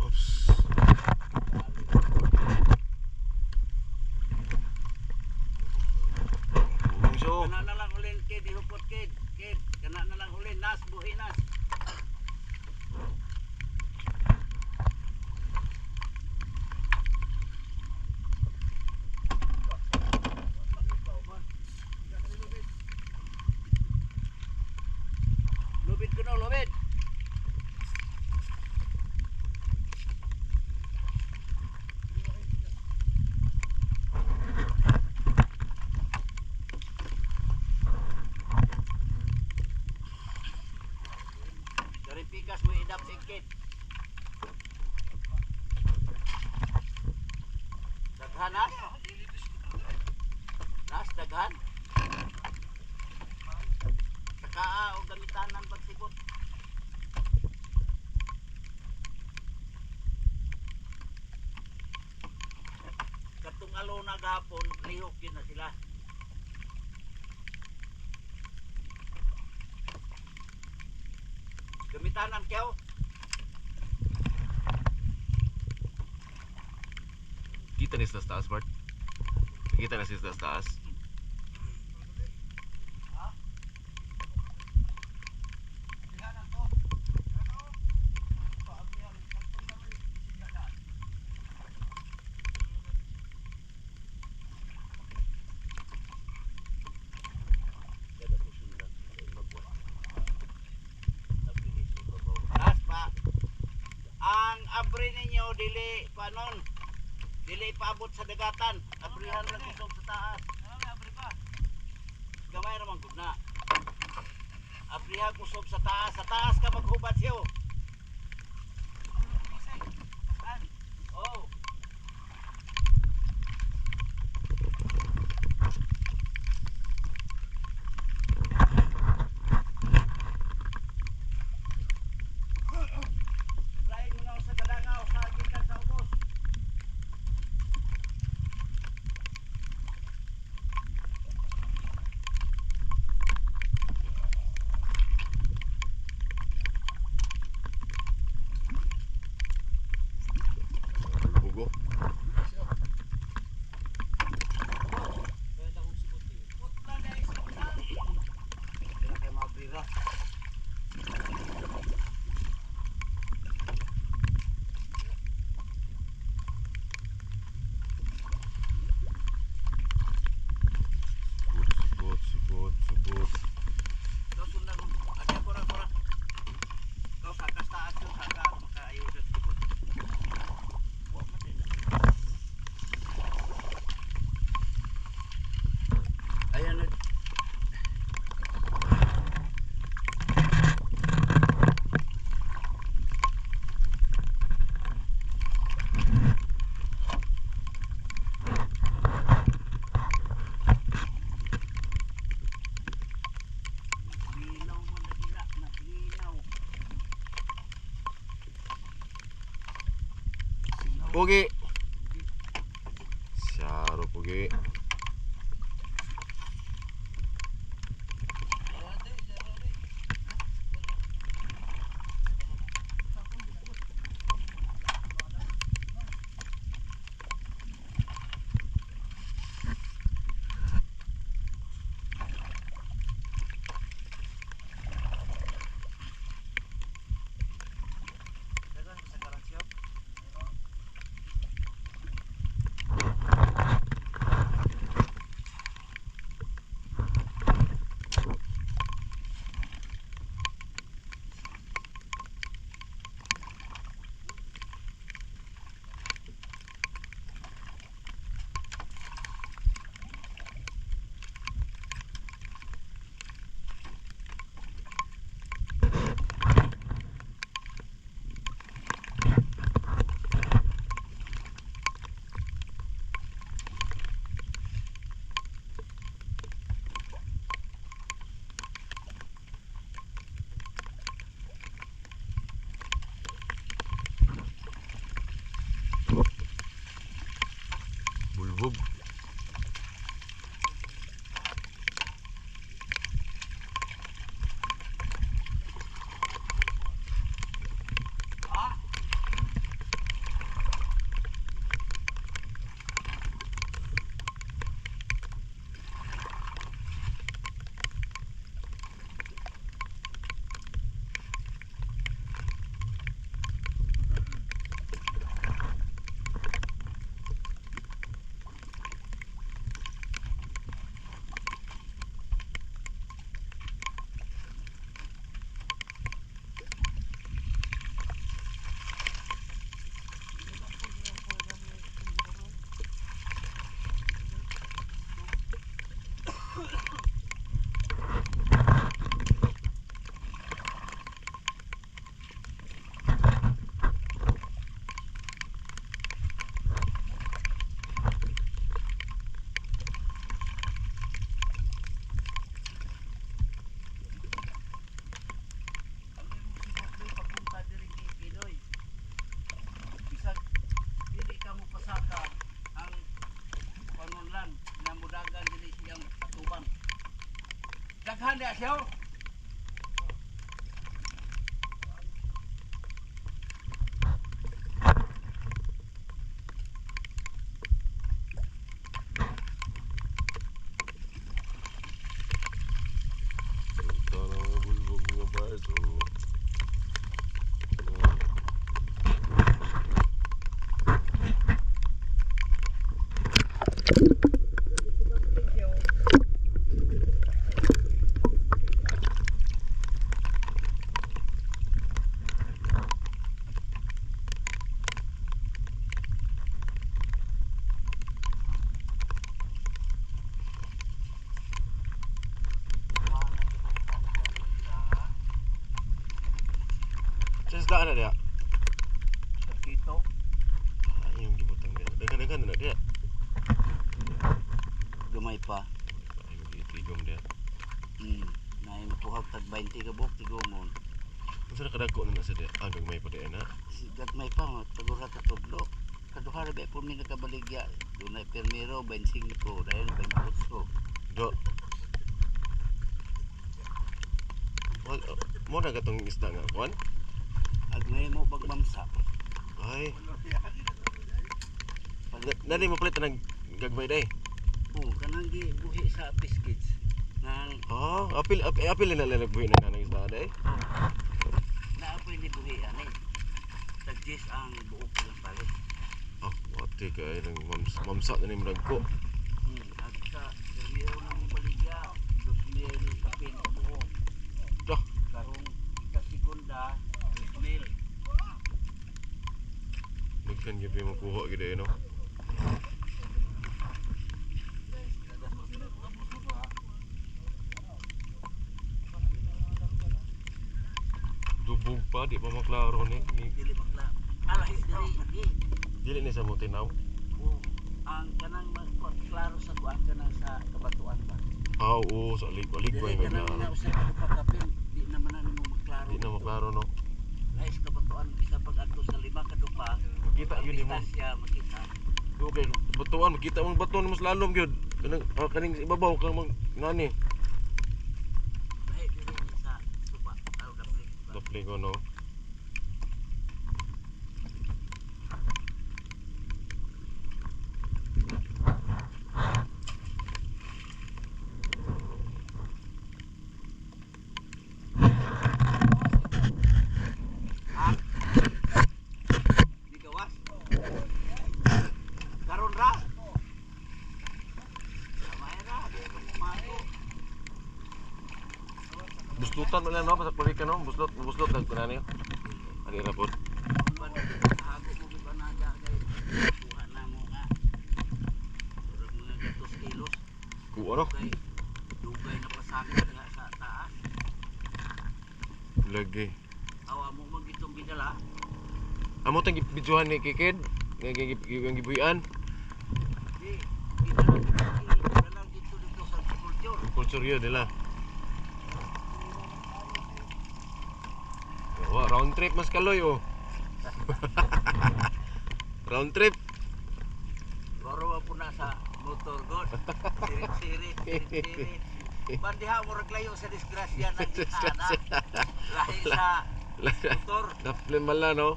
Oops. Bungso. Kana na lang ulin, kid, ihupot, kid. Kid, kana na lang ulin, nas, buhi nas. Lubid ko no, lubid. Dari pikas mo idap ikit. Daghan, nas? Nas, daghan? Sakaa o gamitanan pagsibot. Katong alona gapon, lihok yun na sila. Gamitanan kyaw? Kita ni sila sa taas, Bart. Kita na sila sa taas. Nas pa. Ang abre ninyo dili pa nun. Dili paabot sa dagatan. Abrihan lang kusog sa taas. Gamay ra man gud na. Abrihan kusog sa taas. Sa taas ka maghubat siyo. Oh. Lain mo na sa kalangaw sa gikan sa ubos. Bugo. Kaya kayo mabrira. Subot, subot, subot, subot. Ikaw sundan mo. Ate, kura, kura. Ikaw kakas taas yun, kaka, makaayo sa tibot. Wa man din. Ayan na. Linaw mo na gila, naglinaw. Pugi. Syaro pugi. Dagan sa karansyo. Diya siya. Ito na mga bulbog mga bars. Oh. Sa isdaan na diya. Sakito. Ay, yung gibutang diya. Daghan-daghan na diya. Gamay pa. Ay, mag-itigom diya. Nay makuha tag 20 ka buok tigomon. Unsa na kadagko na sa diya? Ah, gagmay pa diya na. Gagmay pa tagura ka tudlo. Kaduha ra ba po mi nakabaligya. Dunay permiro 25, dayon 28. Do. Wal, mo na gatong isda nga kuan? Ag mo bagmamsa. Ay. Nali mo palit nag gagmay day. Oh, kanang gi buhi sa biscuits. Nang Oh, apil apil, apil na lang nagbuhi na ng isda day. naapoy ni buhi ani. Tag-10 ang buok ng palit. Oh, wate kay nang mamsa na ni murag ko. Ag sa permiro na mo baligya, 2,000 kapin buok. Dah. Karong ikasigunda, 2,000. Daghan gyud may makuha gyud eh, no. Dubog pa di pa maklaro ni. Dili bakla. Alahi diri gi. Dili ni sa mo tinaw. Oh, ang kanang magklaro sa kuan kanang sa kabatuan ba. Ah, oo, sa alig Dili may kanang na. nausa ka kapin, di naman na nimo maklaro. Di na maklaro no. Lahi sa kabatuan bisa pag adto sa lima ka dupa, Makita ang gyud nimo. distansya makita. Okay, batuan makita mong bato mas lalom gyud. Kanang kaning sa ibabaw kang mag ngani. Lahi diri ni sa suba, aw dapli. Dapli ko no. Ha? Di gawas. Karon ra. Kamay ra, di ko mato. Buslutan man lang no, pasag balik ka no, buslot buslot lang kunani. Ani ra pod. Hago mo gid ba na kay kuha na mo nga. Murag mga gatos kilos. Kuha no. Dugay, dugay na pasakit nga sa taas. Lagi. Awa mo man gitong gidala. Amo tang gibidyohan ni Kikid, nga yung gibuyan. Di, gidala gidala dito dito sa culture. Culture yun nila. Wa, round trip mas kaloy oh. Round trip. Baro po na sa motor god. Sirit-sirit, sirit-sirit. Bandiha mo raglayo sa disgrasya ng gitana. Lahi sa motor. Daple man lang no.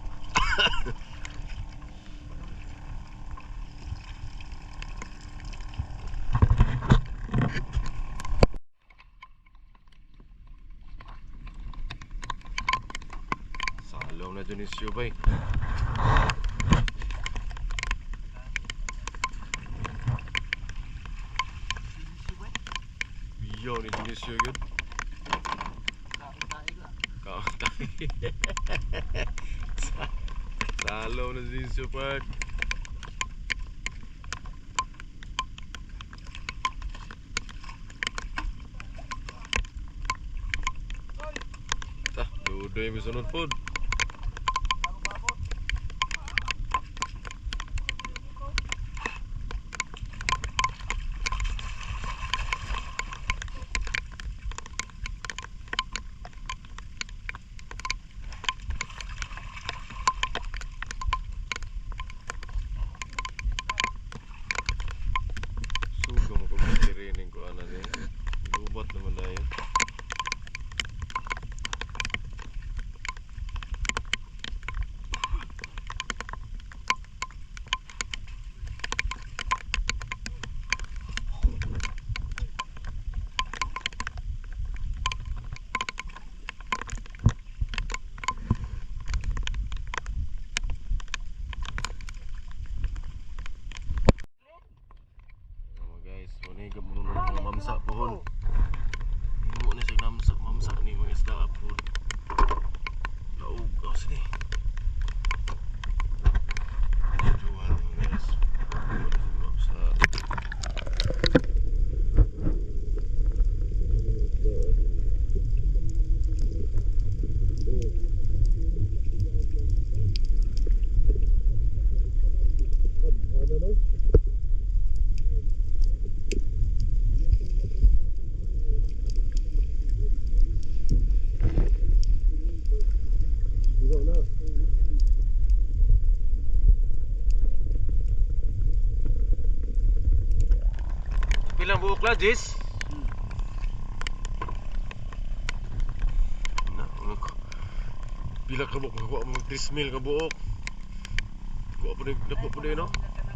Salaw na Dionisio bay. Biyaw ni Dionisio yun. Kautay. Salaw na Dionisio part. Tah, dudoy mi sunod pod. Suga mo pag training ko ana ni. Lubat naman dayon. kabuok la, Jis. Na, ano ko. Pila ka buok, makuha mo 3,000 ka buok. Kuha pa din, nakuha pa din, no?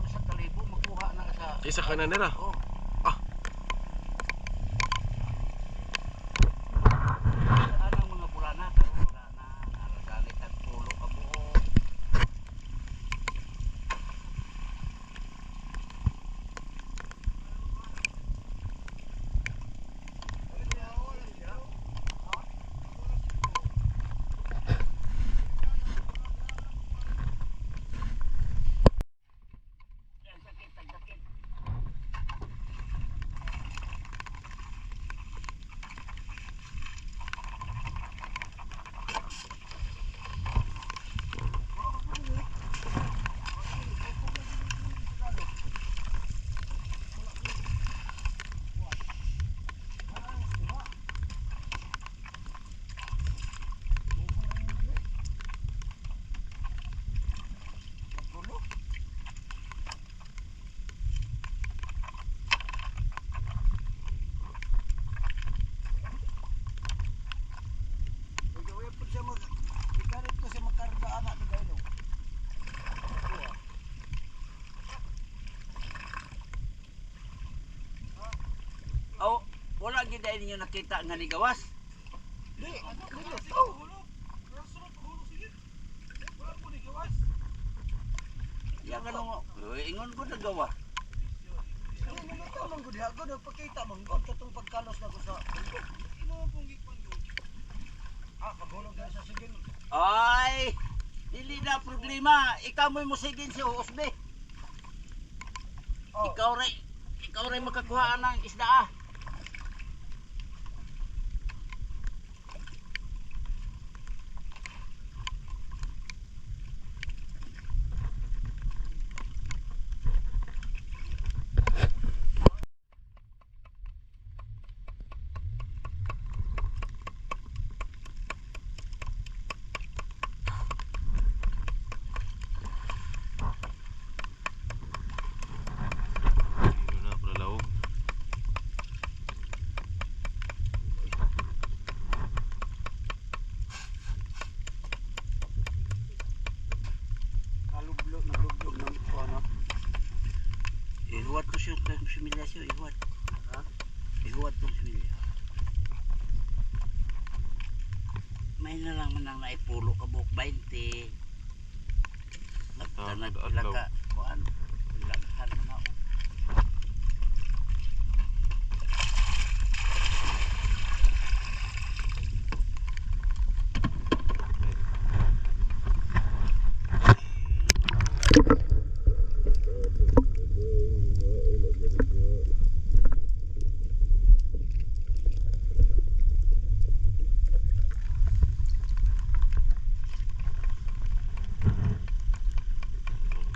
Sa kalibo, makuha na sa... Isa ka na nila. Oh. Ah. Anang mga bulana, karon wala na. Naraganit ang pulo ka buok. Yan, sakit, sakit. Oh, wala gid ay ninyo nakita nga nigawas. Yang ano, eh, ingon ko nagawa. Nagpakita man gud katong pagkalos na ko sa paghulog dahil sa sigin. Ay, dili na problema. Ikaw mo'y musigin si Usbe. Oh. Ikaw ray makakuha ng isda ah. Ano na, para lawog. Kalublo, naglublob ng ano. Ihuwat ko siya kay similya siya, ihuwat. Ha? Ihuwat kong similya. May na lang man ang naipulo ka buok 20. Nagtanag Ah, pila adlaw. ka kuan. Laghan na ako.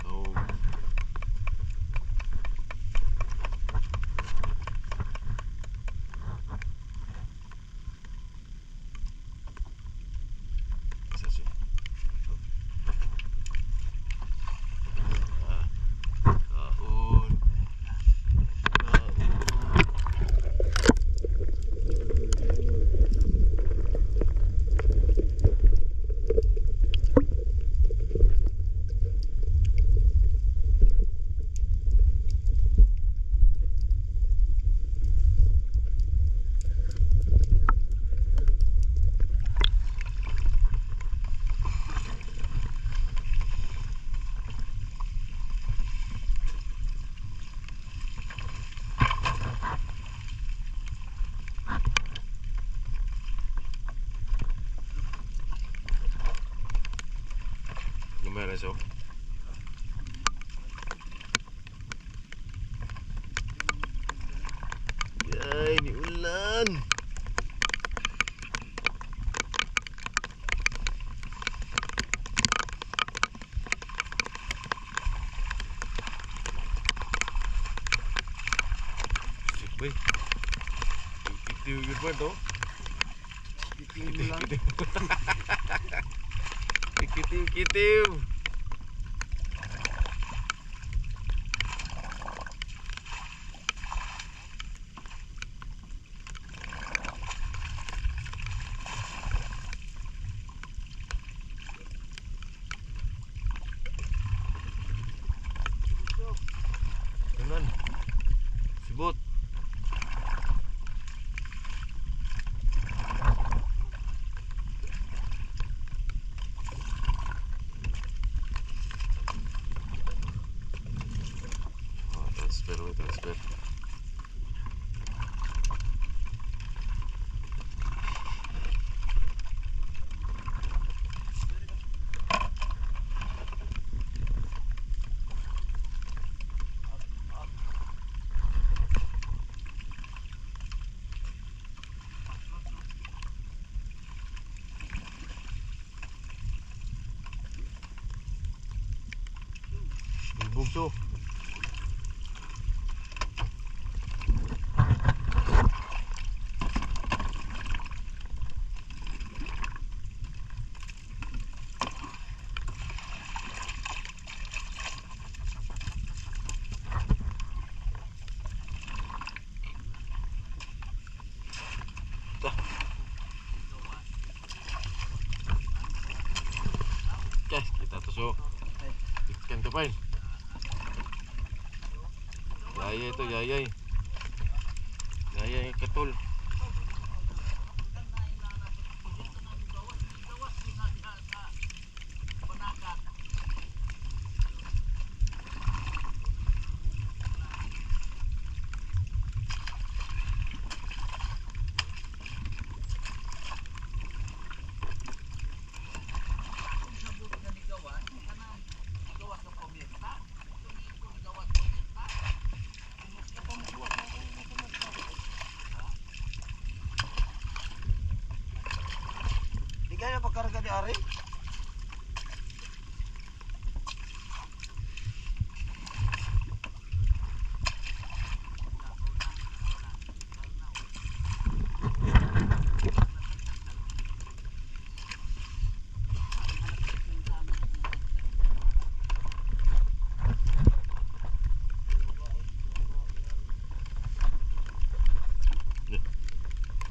Oh. Isa siya. Ah. Kaon. Kaon. Gamay na siya. Ay, ni ulan. Shit, boy. Kitiw yun ba to? Kitiw lang. Kitiw, kitiw. Bugso. Guys, kita to so. Ikan to pa. Yayay ito, yayay. Yayay katol. Di kaya pagkarga ni Ari?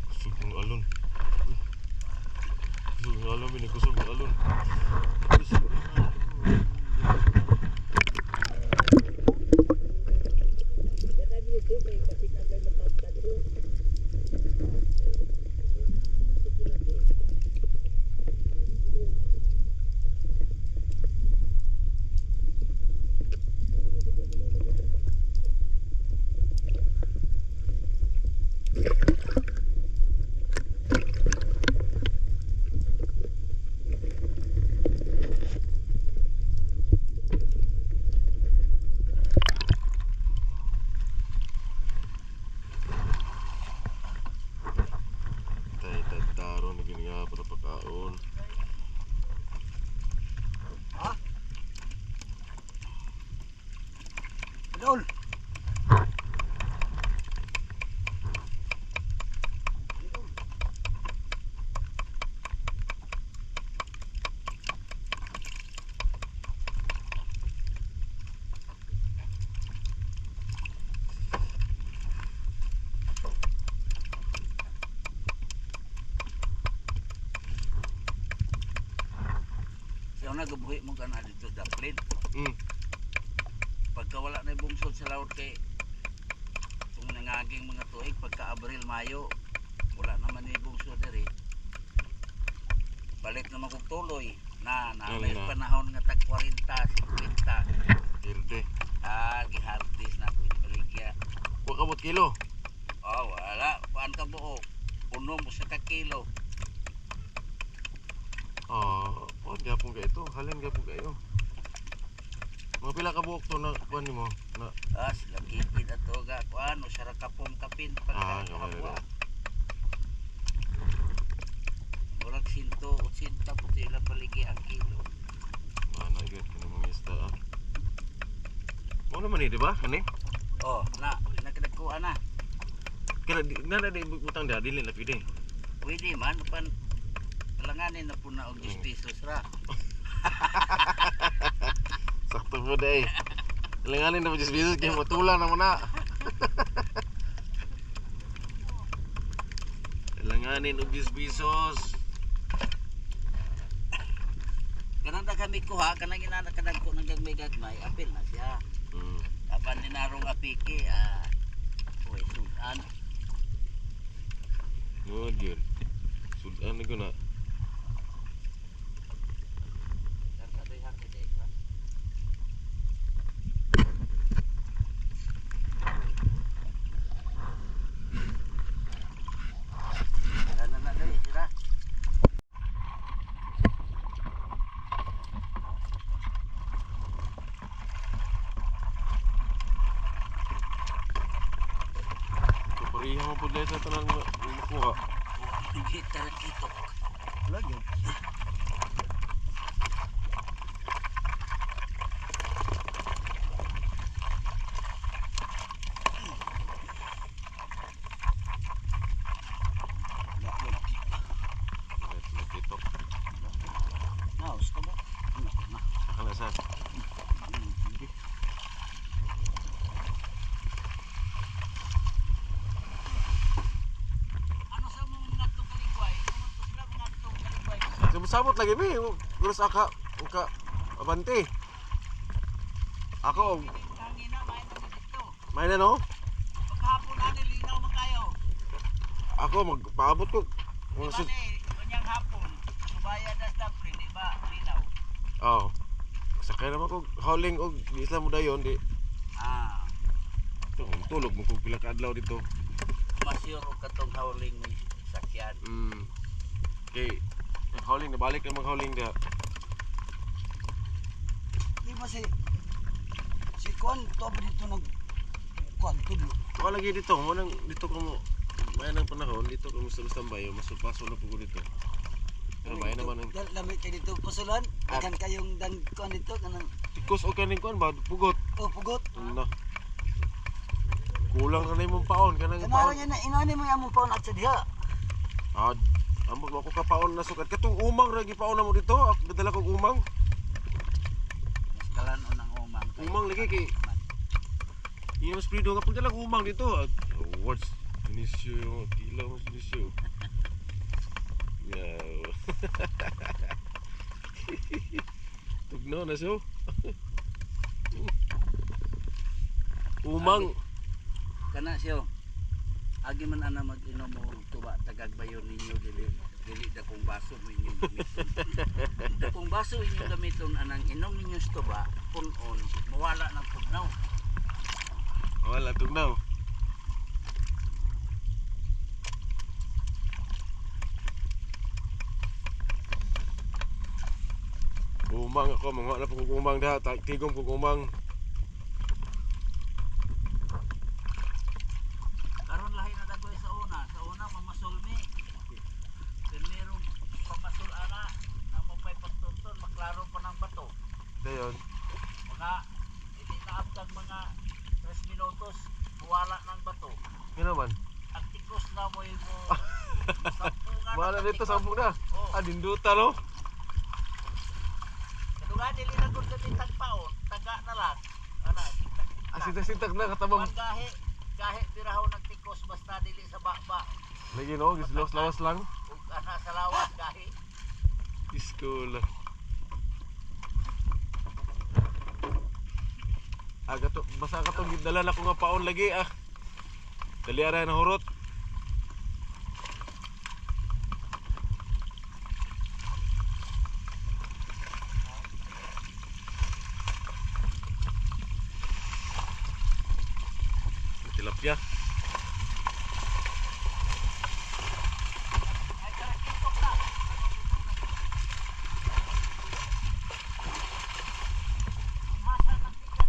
Kusog ng alon. Uy. Kusog ng alon, binikusog ng alon. Kusog. Tay taro na giniya para pagkaon. Idol. Siya na gabuhi mo ka na dito daplin. Pagka wala na bungsod sa laot kay kung nangaging mga tuig pagka Abril, Mayo, wala naman ni bungsod diri. Balik naman kog tuloy na na Ano may na? panahon nga tag 40, 50. Pirde. Ah, gihardis na ko ibaligya. Wa kabot kilo. Oh, wala. Kuan ka buo. Unom usa ka kilo. Ah, oh, gapon kayo ito. Halin gapon kayo. Mga pila ka buok to na kuan nimo na Ah, sila kikid ato ga kuan usa ra kapong kapin Ah, pagka gamay kapwa. ra. Murag 180 puti lang baligi ang kilo. Mana gyud kini mga isda ah. Mo naman ni, di ba? Kani? Oh, na nakadagkuan na. Kana di na na di butang da dili na pwede. Pwede man pan alanganin na po na og 10 pesos ra. Sakto po day. Alanganin na po 10 pesos kay matula na mo na. Alanganin og 10 pesos. Kanang da kami kuha kanang inana kadagko ng gagmay-gagmay, apil na siya. Apan dinarong apiki ah. Uy, sudan. Good yun. Sudan na guna. Ano na dali sila? So, pareha mo po dahil sa tanan nga makuha. Hindi tarakitok. Wala gyud. Sabot lagi mi. Pero sa ka ka abante. Ako Hangin na, may na dito. may na no. Paghapon na linaw man kayo. Ako magpaabot ko. Di Mga ba ni, kanyang hapon, subayan na sa pre, di ba, linaw? Oh. Sakay naman ko hauling og di isla mo dayon di. Ah, Tulog mo kog pila ka adlaw dito. masyuro katong hauling ni sakyan. Okay. Ang hauling nabalik na mga hauling diha. Di ba si si Kuan to ba dito nag Kuan tudlo. Kuha lagi dito, mo nang dito ko mo may nang panahon dito ko mo sa tambay, mas paso na po ko dito. Pero may naman ang Lamit kay dito pusulan. Dagan kayong dan kuan dito kanang tikos o kaning kuan ba pugot. oh pugot. No. Kulang na imong paon kanang Kanara paon. niya na inani mo among paon at sa diha. Ah, ambot mo ako ka paon na sukat katong umang ra gipaon na mo dito. Ako dadala kog umang. Mas kalan ang umang. Umang lagi kay Iya mas prido nga pagdala kog umang dito. Ah, words Inisyo yung tila mo inisyo. Yeah. Tugnaw na siya. Umang. Kana siyo. Agi man ana mag-inom mo og tuba tagag bayon ninyo dili dili dakong baso ninyo gamiton. Dakong baso inyo gamiton anang inom ninyo sa tuba kun-on mawala ng tugnaw. Wala tugnaw. Umang ako, mga na po kong umang diha, tigom kong umang. Karon lahi na dagoy sa una, sa una mamasul mi. Primero pamasul ana ang mapay pagtunton maklaro pa ng bato. Dayon. Mga hindi na abtag mga 3 minutos mawala ng bato. Nga naman. Ang tikos na mo mo sampungan Wala ang dito tikos. sampung na. Oh. Ah, dinduta no. Kadungan dili na gud kami tagpaon, taga na lang. Ana, sintak. Ah, sintak-sintak na katabang. Wan gahi, gahi biraho ng tikos basta dili sa baba. Lagi no, gislawas-lawas lang. Ug ana sa lawas gahi. School. Ah, gato, basta katong gidala na ko nga paon lagi ah. Dali ara na hurot. Tilapia. Ay karakitok na. Masa ng tikat.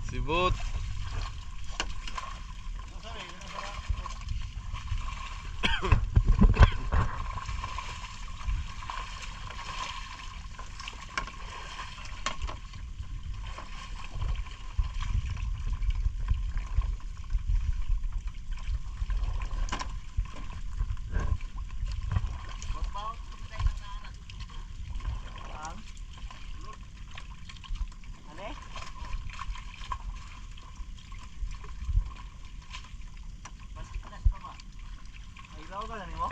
Sibot. Magbawon kumitay ng naanak. Ang Ano? Basiklas pa ba? Ay ilaw ka lang nimo?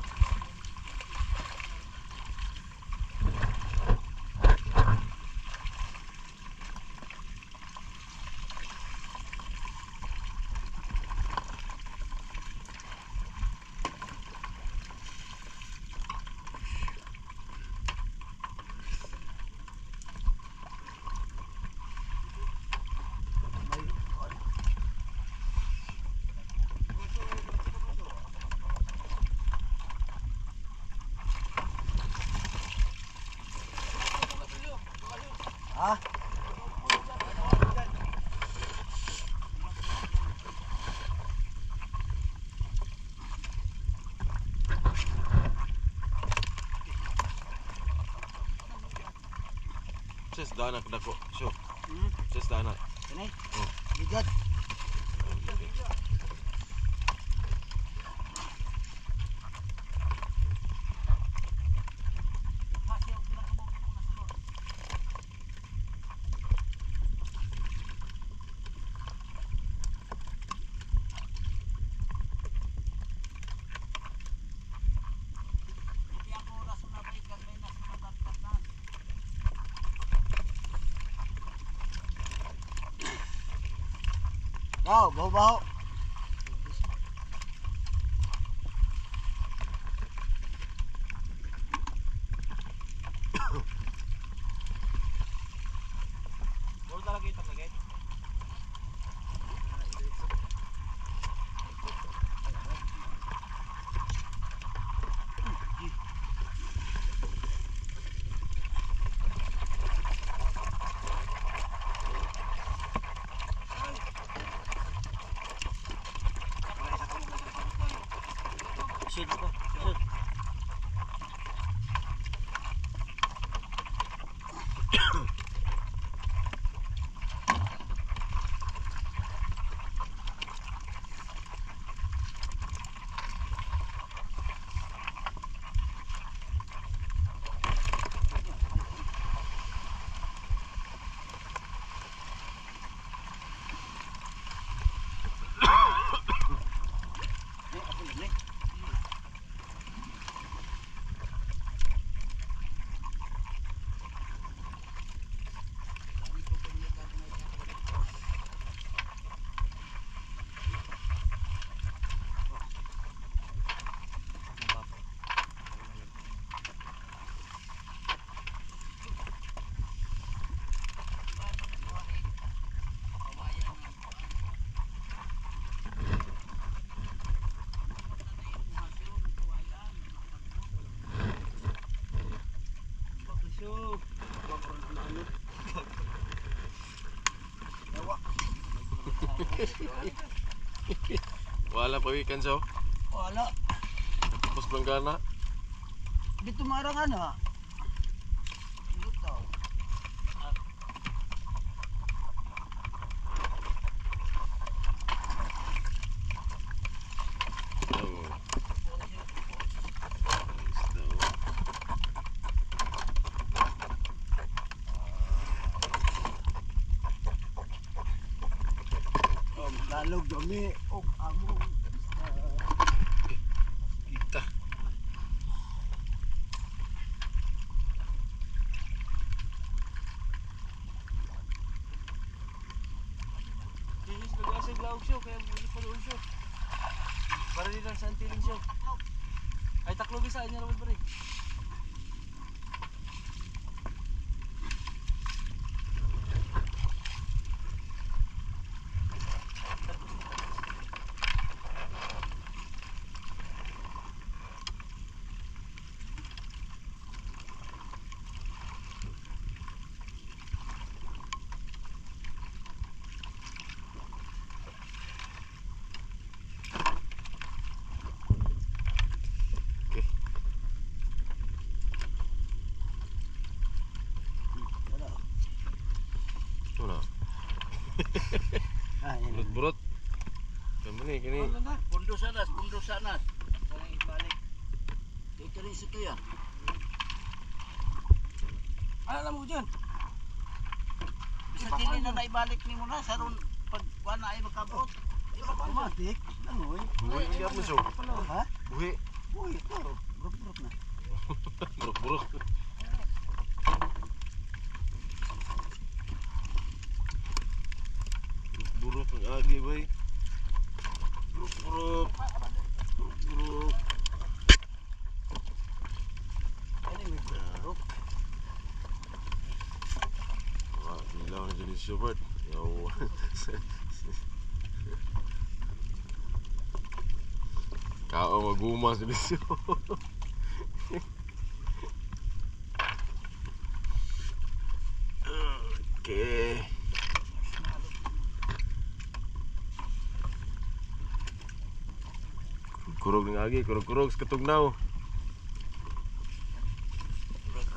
Ha? Sis dana dako. Sure. Sis dana. Kani? Oh. Bigat. Baho, baho, baho. Puro talaga yung taglagay. Sud ko. Sud. Eh, ako yun eh. Bakisyo. Yawa. Wala pa weekend so. Wala. Tapos Blanggana. Dito marang ano ha. Lutaw. Oh. Nice daw. Oh, lalog dami. Oh, amo. Kita. Dinis nag-asig laog siyo, kaya muli pa doon siyo. Para din lang sa antiling siyo. Ay, taklo bisa, inyo naman pare. Wala. Ito na. Ah, yan. Burot-burot. Tama ni kini. Wala na. Pundo sanas, pundo sanas. Sana ibalik. Dito rin sa tuya. Ano alam mo dyan? Bisa dili na naibalik nimo na saron pag wala ay makabot. Automatic. Langoy. Buhi siya mo so. Ha? Buhi. Uy, ito. Burot-burot na. Burot-burot. Burot-burot ang agi bay. Burot-burot. Burot-burot. Ano yung burot? Wah, dilaw na dyan si Schubert. Yo. Kao maguma si Lisyo. Okay. Kurog ng agi, kurog-kurog sa katugnaw.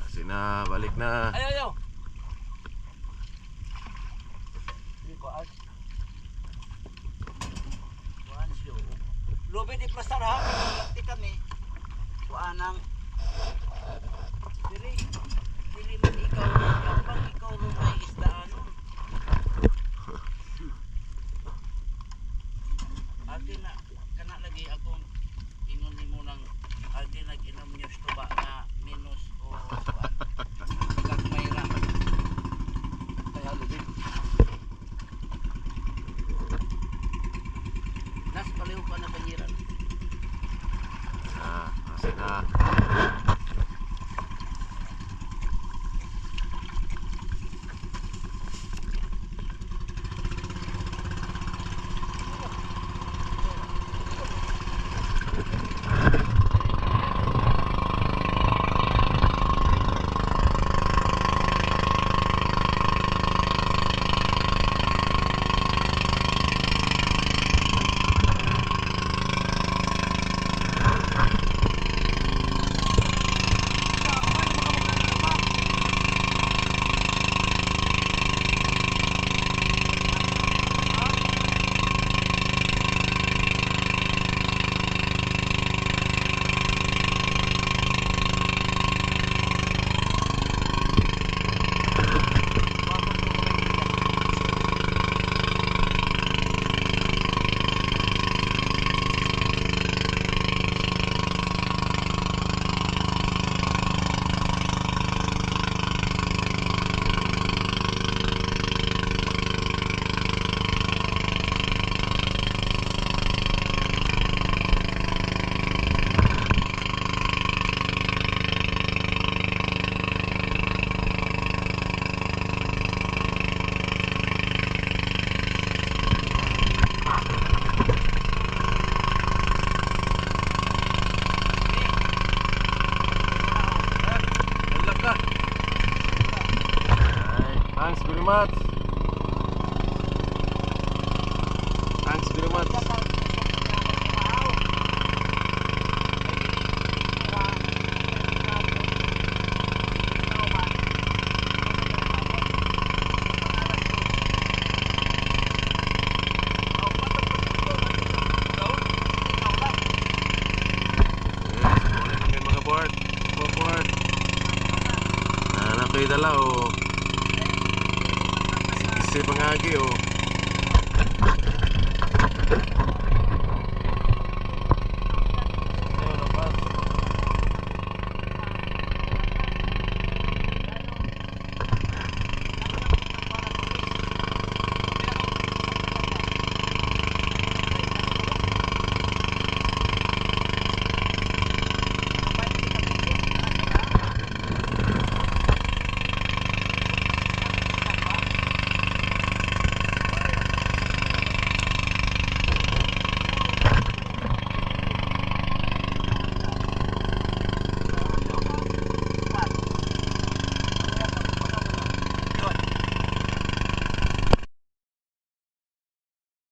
Kasi na, balik na. Ayaw, ayaw. Hindi ko as. Kuan siyo. Lubi di plastar ha, di kami. Kuan ang dili dili man ikaw kapag ikaw ro may isdaan nun. Ate na kana lagi akong ingon nimo nang ate nag-inom news to ba na minus o kuan. Gagmay ra. Kaya lubi. Palihog pa na panyiran. Ah, asa na. Good luck ka. Ay, thanks very much. Thanks very much. Yes, muna kami mga board. Mga board. Anak ko'y dala oh. Isip ang agi oh.